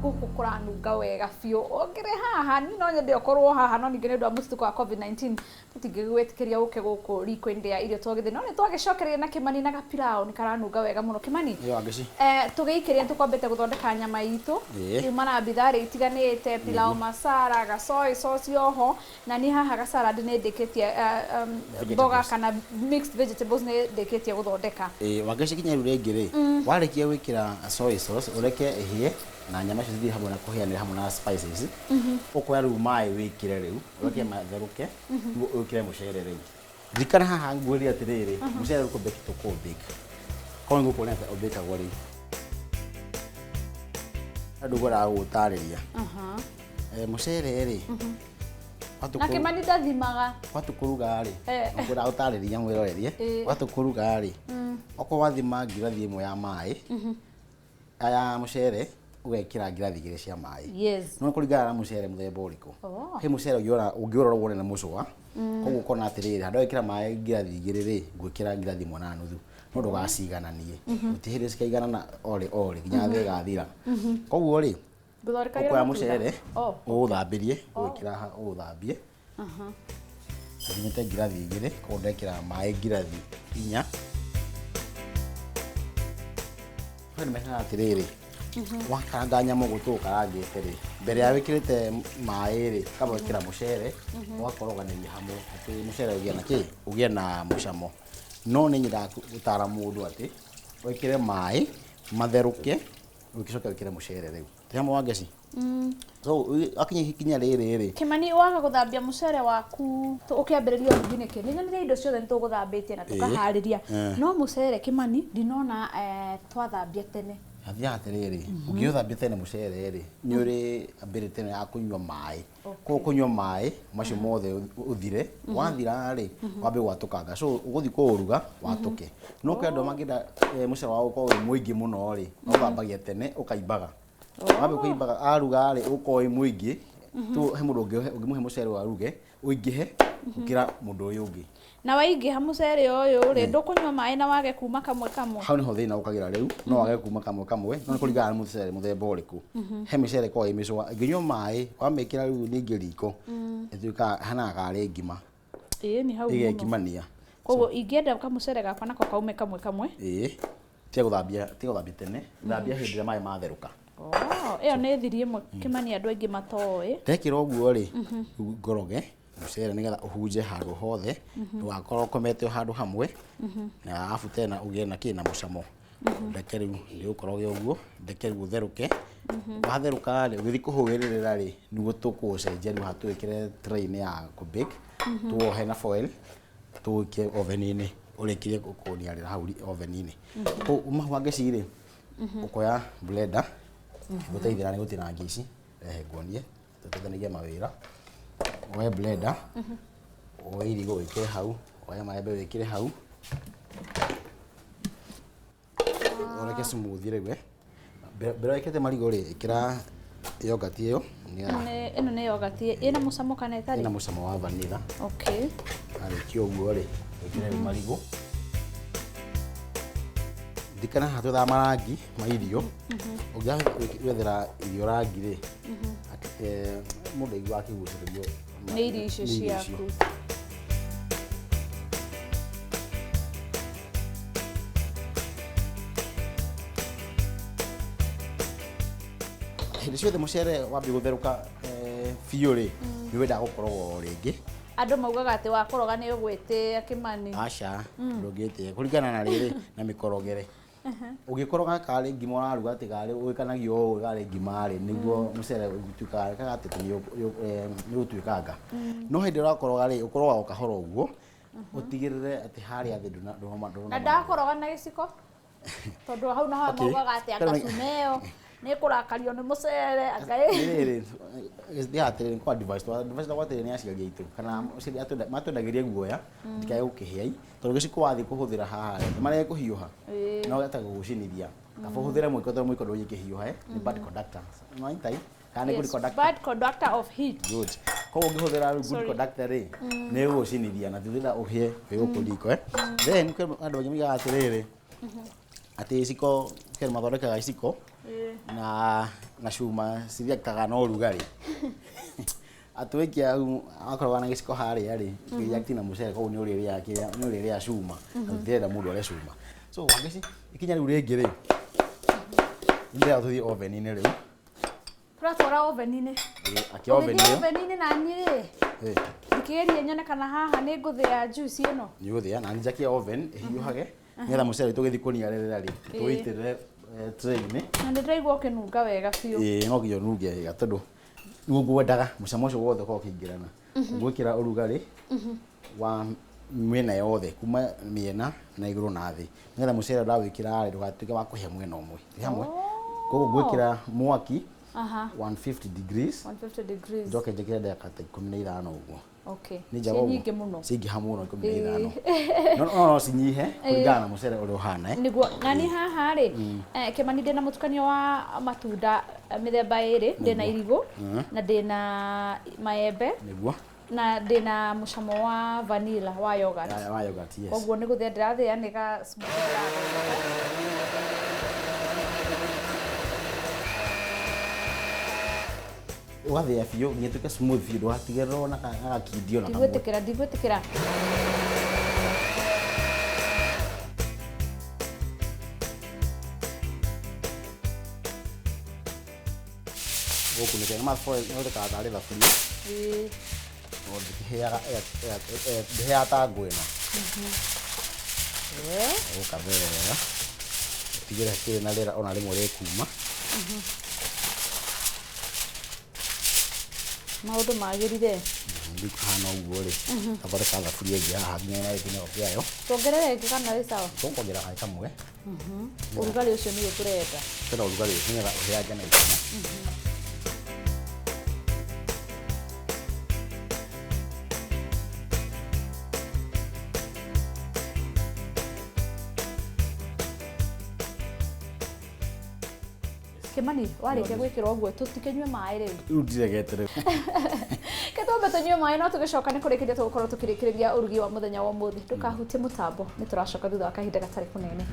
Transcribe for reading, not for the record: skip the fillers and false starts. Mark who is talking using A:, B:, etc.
A: Gũkũ kũranunga wega biũ. Ũngĩrĩ haha, niĩ no nyende ũkorwo haha, no ningĩ nĩ ũndũ wa mũtuthũko wa COVID-19 tũtingĩgwĩtĩkĩria ũke gũkũ riko-inĩ rĩa Irio Twagĩthĩ. No nĩ twagĩcokereire na Kĩmani na gapiraũ nĩ karanunga wega mũno. Kĩmani,
B: Ĩyo Wangeci.
A: Tũgĩikĩria nĩ tũkwambĩte gũthondeka nyama itũ. Yuma na bitharĩ itiganĩte, pilau masala, ga soy sauce oho. Na niĩ haha ga salad nĩ ndĩkĩtie, mboga kana mixed vegetables nĩ ndĩkĩtie gũthondeka.
B: Ĩĩ Wangeci, kinya rĩu rĩngĩ rĩ, warĩkia gwĩkĩra soy sauce ũreke ĩhĩe na nyama icio cithiĩ hamwe na kũhĩanĩra hamwe na spices, ũkoya rĩu maĩ wĩkĩre rĩu, ũreke matherũke, nĩguo wĩkĩre mũcere rĩu. Ririkana haha ngwĩrire atĩrĩrĩ, mũcere ũkũ bake tũkũ bake. Korwo nĩngũkuonia atĩa ũbĩkagwo rĩu. Andũ ngwendaga gũgũtarĩria. Mũcere rĩ,
A: Na Kĩmani ndathimaga.
B: Watu kũruga rĩ, ngwendaga gũtarĩria mwĩrorerie, watu kũruga rĩ, okorwo wathima ngirathi ĩmwe ya maĩ, ya mũcere, ũgekĩra ngirathi igĩrĩ cia maĩ. No kũringana na mũcere mũthemba ũrĩkũ. He mũcere ũngĩũrora wone nĩ mũcũa, koguo ũkona atĩrĩrĩ, handũ ha gwĩkĩra maĩ ngirathi igĩrĩ rĩ, ngwĩkĩra ngirathi ĩmwe na nuthu. No ndũgacigananie. Gũtirĩ hĩndĩ cikaiganana orĩ orĩ, nginya thĩ ĩgathira. Koguo rĩ,
A: Ngũthondekagĩra
B: ũkoya
A: matunda.
B: mũcere, ũũthambĩrie, ũgwĩkĩra haha ũũthambie. Thimĩte ngirathi igĩrĩ, koguo ndekĩra maĩ ngirathi inya. Kwĩ nĩ atĩrĩrĩ, wakaranga nyama ũguo tũgũkarangĩte rĩ, mbere ya wĩkĩrĩte maĩ rĩ, kamba gwĩkĩra mũcere, ũgakoroganĩria hamwe, atĩ mũcere ũgĩe na kĩ? Ũgĩe na mũcamo. No nĩ nyendaga gũtara mũndũ atĩ, wĩkĩre maĩ, matherũke, ũgĩcoke wĩkĩre mũcere rĩu. Twĩ hamwe Wangeci? So, wakinya ikinya rĩrĩ rĩ.
A: Kĩmani, waga gũthambia mũcere waku ũkĩambĩrĩria ũrugi nĩkĩ? Nĩ nyonire indo ciothe nĩ tũgũthambĩtie na tũkaharĩria. No mũcere Kĩmani, ndinona twathambia tene.
B: Hathiaga atĩrĩrĩ, ũngĩũthambia tene mũcere rĩ, nĩ ũrĩ ability ĩno ya kũnyua maĩ. Koguo kũnyua maĩ macio mothe ũthire, wathira rĩ, wambe gwatũkanga. So ũgũthiĩ kũũruga watũke. No kwĩ andũ mangĩenda mũcere wao ũkorwo wĩ mũingĩ mũno rĩ, maũthambagia tene ũkaimbaga. Wambia kũimbaga aruga rĩ, ũkorwo wĩ mũingĩ. Tu he mũndũ ũngĩmũhe mũcere ũyũ aruge, ũingĩhe gũkĩra mũndũ ũyũ ũngĩ.
A: Na waingĩha mũcere ũyũ rĩ, ndũkũnyua maĩ na wage kuma kamwe kamwe?
B: Hau nĩho thĩna ũkagĩra rĩu, no wage kuma kamwe kamwe, no nĩ kũringana na mũcere mũthemba ũrĩkũ. He mĩcere ĩkoragwo ĩ mĩcũa, ĩngĩnyua maĩ, wamĩkĩra rĩu ningĩ riko, ĩtuĩkaga ĩhanaga karĩ ngima.
A: Ĩĩ nĩ hau mũno.
B: Ĩgekimania.
A: Koguo ingĩenda kamũcere gakwa nako kaume kamwe kamwe.
B: Ĩĩ, tiga gũthambia, tiga gũthambia tene, thambia hĩndĩ ĩrĩa maĩ matherũka.
A: Oh, ĩyo nĩ thiri ĩmwe Kĩmani andũ aingĩ matoĩ.
B: Ndekĩra ũguo rĩ, rĩu ngoroge mũcere nĩgetha ũhunje handũ hothe, ndũgakorwo ũkomete o handũ hamwe, na arabu tena ũgĩe na kĩ, na mũcamo. Ndeke rĩu ndĩũkoroge ũguo, ndeke rĩu ũtherũke. Watherũka rĩ, ũgĩthiĩ kũhũĩrĩrĩra rĩ, nĩguo tũkũũcenjia rĩu haha tũwĩkĩre tray-inĩ ya kũ bake, tũwohe na foil, tũwĩkĩre oven-inĩ, ũrĩkĩrie kũniarĩra hau oven-inĩ. Uma hau Wangeci rĩ, ũkoya blender, ngũteithĩra nĩ gũtinangia ici, rehe nguonie, tũteithanagie mawĩra. Woe blender, woe irigũ wĩkĩre hau, woe maembe wĩkĩre hau, ũreke smoothie rĩu eh. Mbere wĩkĩrĩte marigũ rĩ, ĩkĩra yogurt ĩyo nĩgetha
A: Ĩno nĩ yogurt ĩna mũcamo kana ĩtarĩ?
B: Ĩna mũcamo wa vanilla.
A: Okay.
B: Warĩkia ũguo rĩ, wĩkĩre rĩu marigũ. Ririkana haha twethaga marangi ma irio. Ũngĩaga gwethera irio rangi rĩ, mũndũ aiguaga akĩgucĩrĩrio
A: nĩ irio icio
B: nĩ irio icio.
A: Ciaku.
B: Hĩndĩ ciothe mũcere wambia gũtherũka biũ rĩ, nĩ wendaga gũkorogwo o rĩngĩ.
A: Andũ maugaga atĩ wakoroga nĩ ũgwĩtĩĩa Kĩmani.
B: Aca, ndũngĩtĩĩa. Kũringana na rĩrĩ na mĩkorogere. Ũngĩkoroga karĩ ngima ũraruga atĩ karĩ ũgĩkanagia ũũ karĩ ngima rĩ, nĩguo mũcere ũtuĩkaga atĩ nĩ ũgũtuĩkanga. No hĩndĩ ĩrĩa ũrakoroga rĩ, ũkorogaga o kahora ũguo, ũtigĩrĩre atĩ harĩa thĩ ndũnoma.
A: Na ndakoroga na gĩciko? Tondũ hau naho maugaga atĩ anga cuma ĩyo nĩ ĩkũrakario nĩ mũcere, anga ĩ.
B: Rĩrĩ, nĩ atĩrĩrĩ, kwa advice, advice twakwa atĩrĩrĩ nĩ aciari aitũ, kana aciari matwendagĩrie guoya, ndikae gũkĩhĩa, tondũ gĩciko wathiĩ kũhũthĩra haha rĩ, nĩ marĩa gĩkũhiũha, no gĩahota gũgũcinithia. Kaba ũhũthĩre mũiko tondũ mũiko ndũngĩkĩhiũha, nĩ bad conductor. Nĩ wanyita ĩ? Kana nĩ good conductor?
A: Bad conductor of heat.
B: Good. Koguo ũngĩhũthĩra rĩu good conductor rĩ, nĩ ĩgũgũcinithia na thutha ũhĩe wĩ gũkũ riko. Then kwĩ andũ angĩ moigaga atĩrĩrĩ, atĩ iciko, kwĩ andũ mathondekaga iciko, Na cuma ciriakaga na ũrugarĩ. Atĩ waikia hau akorwo na gĩciko harĩa rĩ, react na mũcere, koguo nĩ ũrĩrĩa kĩrĩa, nĩ ũrĩrĩa cuma. Na tũtirenda mũndũ arĩe cuma. So Wangeci, ikinya rĩu rĩngĩ rĩ, ndĩrenda tũthiĩ oven-inĩ rĩu.
A: Tũratwara oven-inĩ.
B: Akia oven
A: Ũgĩthiĩ
B: ĩyo.
A: Oven-inĩ na niĩ rĩ, ndikĩgerie nyone kana haha nĩ ngũthĩa juice ĩno.
B: Nĩ ũgũthĩa na njakie oven ĩhiũhage nĩgetha mũcere witũ ũgĩthiĩ kũniarĩrĩra rĩ, tũwĩitĩrĩre tray-inĩ.
A: Na nĩ ndĩraigua ũkĩnunga wega biũ.
B: Ĩĩ, no nginya ũnunge wega tondũ nĩguo ngwendaga mũcamo ũcio wothe ũkorwo ũkĩingĩrana. Ngwĩkĩra ũrugarĩ wa mĩena yothe, kuma mĩena na igũrũ na thĩ, nĩgetha mũcere ndawĩkĩra rĩ, ndũgatuĩke wa kũhĩa mwena ũmwe. Ĩ hamwe. Koguo ngwĩkĩra mwaki 150 degrees.
A: 150 degrees.
B: Njoke njĩkĩre ndagĩka ta 15 ũguo.
A: Okay.
B: Nĩ njaga
A: Ci
B: ũguo.
A: nyingĩ mũno.
B: Ciingĩha mũno 15. No cinyihe kũringana na mũcere ũrĩa ũhana.
A: Nĩguo na niĩ haha rĩ, Kĩmani, ndĩna mũtukanio wa matunda mĩthemba ĩrĩ, ndĩna irigũ na ndĩna maembe na ndĩna mũcamo wa vanilla wa yogurt.
B: Wa yogurt, yes.
A: Koguo nĩ gũthĩa ndĩrathĩa, nĩ ga smoothie ndĩrathondeka.
B: Ũgathĩa biũ nginya ĩtuĩke smooth biũ, ndũgatigĩrĩrwo na gakindio na kamwe.
A: Ndigwĩtĩkĩra, ndigwĩtĩkĩra.
B: Gũkũ nĩ ĩhũthĩkaga tarĩ thaburia. No ndĩkĩhĩaga, ndĩhĩaga ta ngũ ĩno. Ũgũkathĩa wega, ũtigĩrĩre hatirĩ na rĩera ona rĩmwe rĩkuma.
A: Maũndũ magĩrire.
B: Rĩu kahana ũguo rĩ, gathondeka thaburia ĩngĩ haha nginya na gĩkunĩko kĩayo.
A: Tuongerere ĩngĩ kana ĩ sawa?
B: Tũkuongerera kaĩ kamwe.
A: Ũrugarĩ ũcio nĩguo tũrenda.
B: Tũrenda ũrugarĩ ũcio nĩgetha ũhĩange na ihenya.
A: Kĩmani, warĩkia gwĩkĩra ũguo tũtikĩnyue maĩ rĩu.
B: Rĩu ndiregete rĩu.
A: Ke twambe tũnyue maĩ, no tũgĩcoka nĩ kũrĩkĩria tũgũkorwo tũkĩrĩkĩrĩria ũrugi wa mũthenya wa ũmũthĩ. Ndũkahutie mũtambo, nĩ tũracoka thutha wa kahinda gatarĩ kũnene.